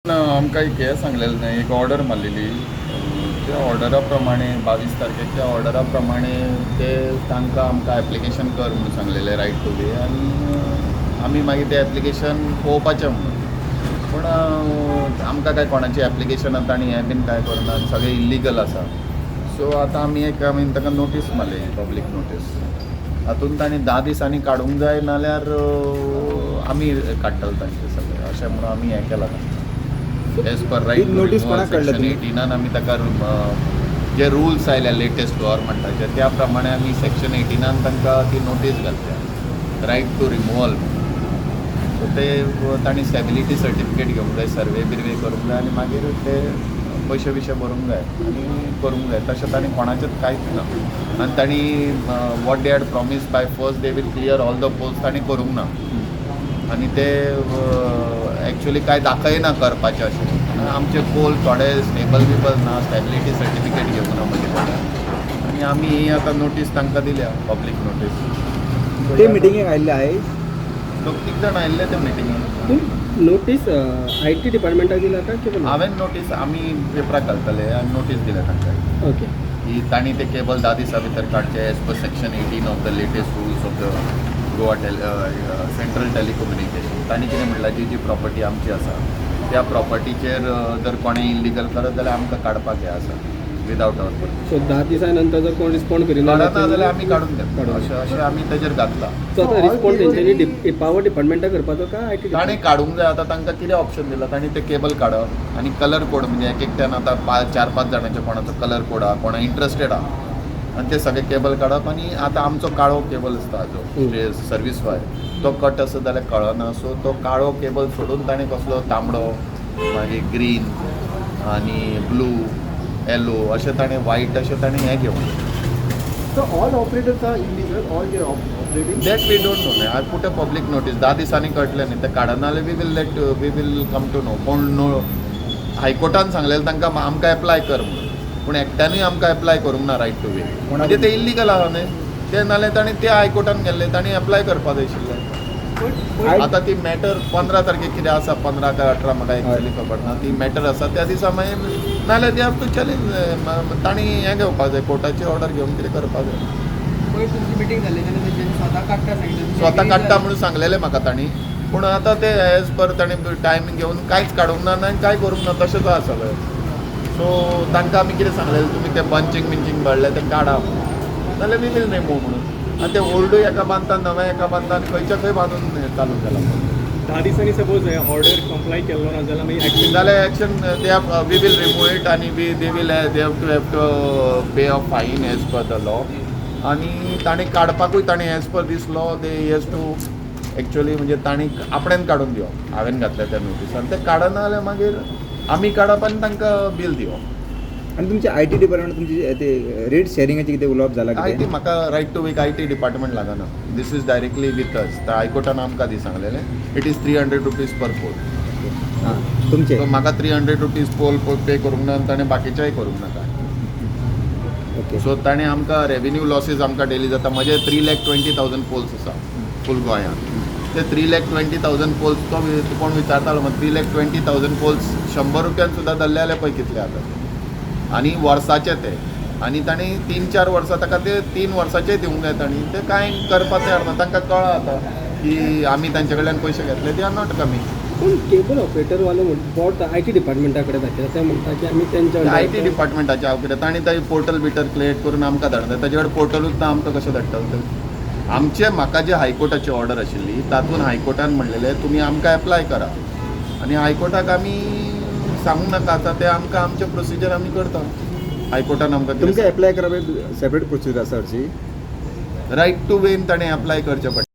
ना, आमकां एक हें सांगलेलें न्ही, एक ऑर्डर मारलेली. त्या ऑर्डरा प्रमाणे 22 तारखेक, त्या ऑर्डरा प्रमाणे ते तांकां आमकां एप्लिकेशन कर म्हणून सांगलेलें, रायट टू वे. आनी आमी मागीर तें एप्लिकेशन पळोवपाचें म्हणून. पूण आमकां काय कोणाचें एप्लिकेशन तांणी हें बीन कांय करूना आनी सगळें इल्लिगल आसा. सो आतां आमी एक आमी ताका नोटीस मारली, पब्लीक नोटीस. हातून तांणी 10 दिसांनी काडूंक जाय, नाल्यार आमी काडटले तांचे सगळें, अशें म्हणून आमी हें केलां एज पर रायट. ही notice कोणाक काडल्या सेक्शन तुमी? 18न आमी ताका जे रुल्स आयल्या लेटेस्ट गव्हर्मेंटाचे, त्या प्रमाणे आमी सेक्शन 18न तांकां ती नोटीस घातल्या, रायट टू रिमुवल. सो ते तांणी स्टॅबिलिटी सर्टिफिकेट घेवंक जाय, सर्वे बिर्वे करूंक जाय आनी मागीर ते पयशे बिशे भरूंक जाय आनी करूंक जाय. तशें तांणी कोणाचेंच कांयच ना. आनी तांणी what they had promise by first they will clear all the poles, तांणी करूंक ना. आनी ते एक्चुली कांय दाखयना करपाचें अशें. आमचे पोल थोडे स्टेबल बिबल ना, स्टॅबिलिटी सर्टिफिकेट घेवंक ना म्हजे कडल्यान. आनी आमी ही आतां नोटीस तांकां दिल्या, पब्लीक नोटीस. ते मिटिंगेक आयिल्ले आयज? दोग तीग जाण आयिल्ले ते मिटिंगेक. नोटीस IT डिपार्टमेंटाक दिला काय केबल? हांवें नोटीस, आमी पेपराक घालतले आनी नोटीस दिल्या तांकां की तांणी ते केबल 10 दिसां भितर काडचे as per section 18 of the latest rules of the Goa Central Telecommunication. तांणी कितें म्हणलां, जी जी प्रॉपर्टी आमची आसा त्या प्रॉपर्टीचेर जर कोणें इलिगल करत जाल्यार आमकां काडपाक हें आसा विदावट our so 10 दिसां नंतर जर कोण रिस्पॉन्ड करिना? काडना जाल्यार आमी काडून घेतले. काडून. अशें अशें आमी तेजेर घातलां. सो आतां रिस्पॉन्ड तेंच्यांनी पावर डिपार्टमेंटाक करपाचो काय IT? ताणें काडूंक जाय. आतां तांकां कितें ऑप्शन दिलां? तांणी ते केबल काडप आनी कलर कोड, म्हणजे एक एकट्यान आतां पांच, चार पांच जाणांचे कोणाचो कलर कोड आहा, कोणा इंट्रस्टेड आहा, आनी ते सगळे केबल काडप. आनी आतां आमचो काळो केबल आसता जो सर्वीस वायर, तो कट आसत जाल्यार कळना. सो तो काळो केबल सोडून ताणें कसलो तांबडो, मागीर ग्रीन आनी ब्लू, येलो अशें ताणें, वायट अशें ताणें हें घेवन. So all operators are illegal, all they are operating? That we don't know. I put a public notice. 10 दिसांनी कळटलें न्ही. ते काडना जाल्यार we will come to know. कोण नो हायकोर्टान सांगलेलें तांकां आमकां एप्लाय कर म्हणून, पूण एकट्यानूय आमकां एप्लाय करूंक ना रायट टू वे. म्हणजे ते इल्लिगल आहा न्ही ते. नाल्यार तांणी ते हायकोर्टान गेल्ले, तांणी एप्लाय करपा जाय आशिल्लें. आतां ती मॅटर 15 तारखेक कितें आसा, 15 काय 18, म्हाका एक्चुअली खबर ना. ती मॅटर आसा त्या दिसा. मागीर नाल्यार they have to challenge. तांणी हें घेवपा जाय, कोर्टाची ऑर्डर घेवन कितें करपा जाय. पयर तुमची मिटींग जाल्ली तेन्ना तेंच्यांनी स्वता काडटा सांगितलें. स्वता काडटा म्हणून सांगलेलें म्हाका तांणी. पूण आतां ते एज पर ताणें टायम घेवन कांयच काडूंक ना आनी कांय करूंक ना, तशेंच आहा सगळें. सो तांकां आमी कितें सांगलेलें, तुमी ते बंचींग बिंचींग भरले ते काडा म्हणून, नाल्यार we will remove म्हणून. आनी ते ओल्डूय एका बांदता, नवे एका बांदता आनी खंयच्या खंय बांदून हें चालू केलां. 10 दिसांनी सपोज ऑर्डर कंप्लाय केल्लो ना जाल्यार मागीर एक्शन? जाल्यार action they have, we will remove it आनी we they will they have to pay a fine as per the law. आनी ताणें काडपाकूय ताणें as per this law they has to actually, म्हणजे तांणी आपणेन काडून दिवप. हांवें घातल्या त्या नोटिसान ते काडना जाल्यार मागीर आमी काडप आनी तांकां बील दिवप. आनी तुमचे IT department, तुमची ते रेट शेअरिंगाचे कितें उलोवप जाला? I T कितें? म्हाका right to wake IT department लागना. This is directly with us. हायकोर्टान आमकां दी सांगलेलें, it is ₹300 per pole. आं, तुमचे. सो म्हाका ₹300 पोल पे करूंक ना आनी ताणें बाकीचेय करूंक नाका. सो ताणें आमकां रेवेन्यू लॉसीस आमकां डेली जाता. म्हजे 3,20,000 पोल्स आसा फूल गोंयांत. ते 3,20,000 पोल्स, तो कोण विचारतालो म्हाका, 3,20,000 पोल्स 100 रुपयान सुद्दां धरले जाल्यार पळय कितले जाता आनी वर्साचे ते. आनी तांणी 3-4 वर्सां ताका ते 3 वर्साचे दिवंक जाय. तांणी ते कांय करपाक तयार ना. तांकां कळ्ळां आतां की आमी तांचे कडल्यान पयशे घेतले, they are not coming. पूण केबल ऑपरेटर वालो बोट IT डिपार्टमेंटा कडेन दाखयता. ते म्हणटा की आमी तेंच्या IT डिपार्टमेंटाचे हांव कितें? तांणी ते पोर्टल बिटर क्रिएट करून आमकां धाडटा. ताचे कडेन पोर्टलूच ना, आमकां कशें धाडटले ते? आमचे म्हाका जे हायकोर्टाची ऑर्डर आशिल्ली, तातूंत हायकोर्टान म्हणलेलें तुमी आमकां एप्लाय करा. आनी हायकोर्टाक आमी सांगूंक नाका. आतां ते आमकां आमचें प्रोसिजर आमी करता. हायकोर्टान आमकां तुमकां एप्लाय करप सेपरेट प्रोसिजर आसा हरशी? रायट टू वेन ताणें एप्लाय करचें पडटा.